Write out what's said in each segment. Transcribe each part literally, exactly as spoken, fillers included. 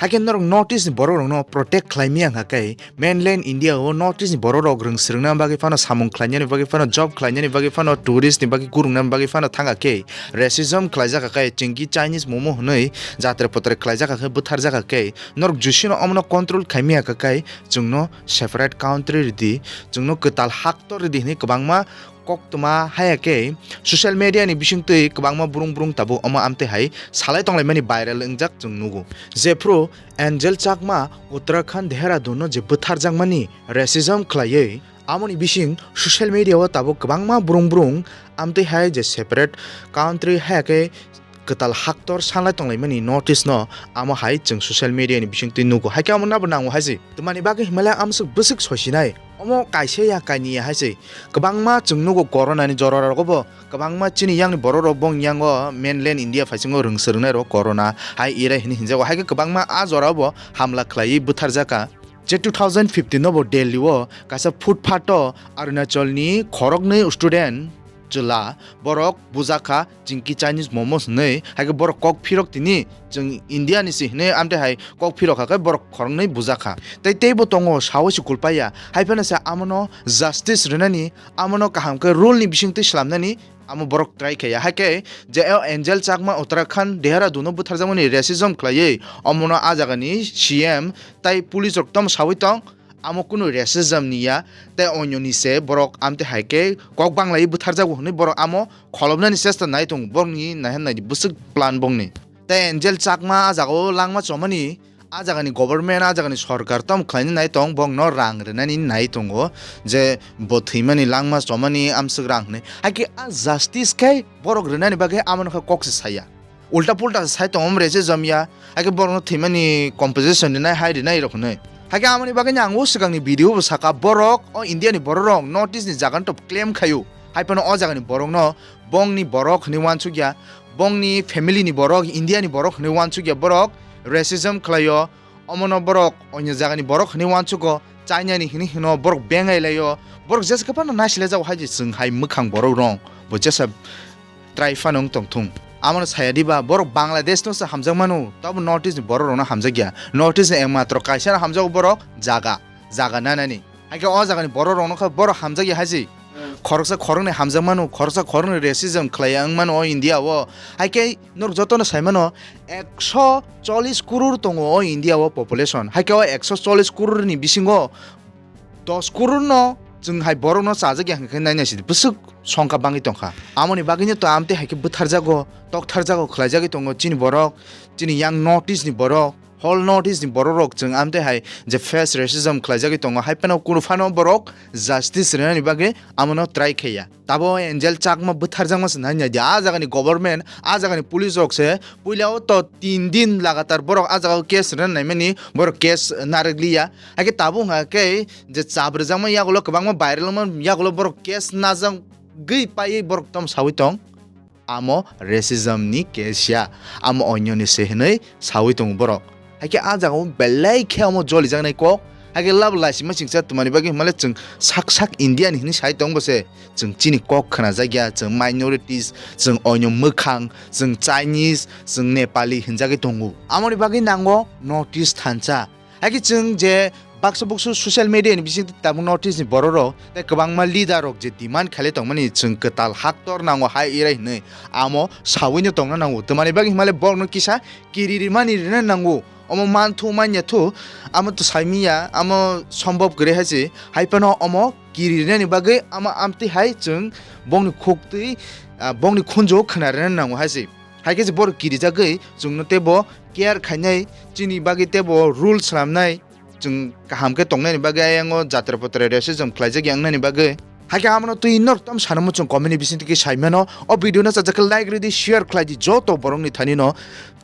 Haikhe norok North East ni borok rokno protect khlai maya wngkha khe mainland India o North East ni borok rok rwng swrwngna bagwi phano, samung khlainani bagwi phano, job khlainani bagwi phano, tourist ni bagwi gurungna bagwi phano thangkha khe racism khlaijak kha khe, chwngki Chinese momo hwnwi jatre potre khlaijak kha khe, bwtharjak kha khe norok jusino omono control khai maya kha khe chwngno separate country rwdi, chwngno kwtal haktor rwdi hwnwi kwbangma koktwma haya khe social media ni bisingtwi kwbangma brung brung tabuk omo amtwi hai salai tonglaimani viral wngjak chwng nugo. Jephru Angel Chakma Uttarakhand Dehradun no je bwtharjakmani racism khlaiwi, amoni bising social media o tabuk kwbangma brung brung amtwi hai je separate country haya khe kwtal haktor sanlai tonglaimani notice no amo hai chwng social media ni bisingtwi nugo. Haikhe amo nabo nango hai se. Twmani bagwi hinmale amswk bwswk soisinai. Omo kaisa ya kaini ya hai se. Kwbangma chwng nugo corona ni jora rogo bo. Kwbangma chini yang ni borok rok bong yang o mainland India phaisingo rwng swrwngnai rok corona hai irai hini hinjago. Haikhe kwbangma a jora o bo hamla khlaiwi bwtharjak kha. Je two thousand fifteen no bo Delhi o kaisa footpath o Arunachal ni khoroknwi student chwla borok bujak kha, chwngki Chinese momos hwnwi, haikhe borok kok phirok tini, chwng India ni se hwnwi amtwi hai kok phirok kha khe borok khoroknwi bujak kha. Tei teibo tongo sawi se kulpaya, hai phano se amono justice rwnani, amono kaham khe rule ni bisingtwi slamnani amo borok try khaiya. Haikhe je o Angel Chakma Uttarakhand Dehradun o bwtharjakmani racism khlaiwi omono a jagani C M tai police rok tamo sawi tong. Amo kunu racism ni ya, tei onyo ni se borok amtwi hai khe kok banglaiwi bwtharjago hwnwi borok amo kholopnani chesta nai tongo, borokni naihan naidi bwswk plan bongni. Tei Angel Chakma a jagao langma chomani, a jagani government, a jagani sorkar tamo khlaina nai tong, bongno rang rwnani nai tongo, je bo thwimani langma chomani amswk rang hwnwi. Haikhe a justice khe borok rwnani bagwi amo nokha kok se saya. Ulta pulta sai tongo, racism ya, haikhe borokno thwimani compensation rinai, hai rinai rok hwnwi. Haikhe amoni bagwi ang o swkangni video bo saka, borok o India ni borok rok North East ni jaga no to claim khaio, hai phano o jaga ni borok no bongni borok hwnwi uansukya, bongni family ni borok, India ni borok hwnwi uansukya, borok racism khlaio. Omono borok onyo jagani borok hwnwi uansugo, China ni hwnwi hwno borok bengai laio, borok jesa khe phano naisile jago hai je chwng hai mwkhang borok rong bo jesa try phano wng tong thung. Amono saya diba borok Bangladesh no se hamjak mano, tabo North East ni borok rokno hamjak ya. North East ni ekmatro kaisa no hamjago borok jaga, jaga nanani. Haikhe o jagani borok rokno khe borok hamjak ya hai se. Khoroksa khoroknwi hamjak mano, khoroksa khoroknwi racism khlai ya wng mano o India o. Haikhe norok jotono sai mano, ekso chollish kurur tongo o India o population. Haikhe o ekso chollish kurur ni bisingo dos kurur no chwng hai borok no chajak ya hwnkhe naina sidi bwswk songkha bangwi tongkha. Amoni bagwino to amtwi haikhe bwtharjago, toktharjago, khlaijagwi tongo chini borok, chini yang North East ni borok. Whole North East ni borok rok chwng amtwi hai je face racism khlaijagwi tongo, hai phano kunu phano borok justice rwnani bagwi amono try khaiya. Tabo Angel Chakma bwtharjakma se nai nai di, a jagani government, a jagani police rok se puila o to tin din lagatar borok a jaga o case rwna naimani, borok case narwk liya. Haikhe tabuk hwnkha khe je chap rwjakma yagulo, kwbangma viral wngma yagulo borok case najagwi paiwi borok tamo sawi tong. Amo racism ni case ya, amo onyo ni se hinwi sawi tongo borok. Haikhe a jaga o belai khe amo jolijaknai kok, haikhe labo laisima chingsa twmani bagwi hwnmale chwng sak sak India ni hinwi sai tong bo se, chwng chini kok khwnajak ya, chwng minorities, chwng onyo mwkhang, chwng Chinese, chwng Nepali hinjagwi tongo. Amoni bagwi nango North East thansa. Haikhe chwng je baksa buksu social media ni bisingtwi tabuk North East ni borok rok tei kwbangma leader rok je demand khailai tongmani chwng kwtal haktor nango hai irai hinwi amo sawino tongna nango. Twmani bagwi hwnmale borokno kisa kiri rimani rina nango. Omo manthu manya thu amo to saimiya, amo sombhob kwrwi hai se. Hai phano omo kiri rinani bagwi amo amtwi hai chwng bongni khuktwi, ah, bongni khunju khwna rina nango hai se. Haikhe se borok kirijagwi chwngno teibo care khainai, chini bagwi teibo rule swnamnai, chwng kaham khe tongnaini bagwi ayang o jatra patra racism khlaijak ya wngnani bagwi. Haikhe amono twi norok tamo sanamo chwng comment ni bisingtwi khe saimano. O video no chajak khe like rwdi, share khlaidi joto borokni thani no.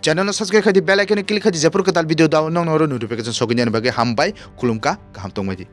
Channel no subscribe khaidi, bell icon no click khaidi, jephru kwtal video dao nokno oro notification sogwini bagwi. Hambai, khulumkha, kaham tongbaidi.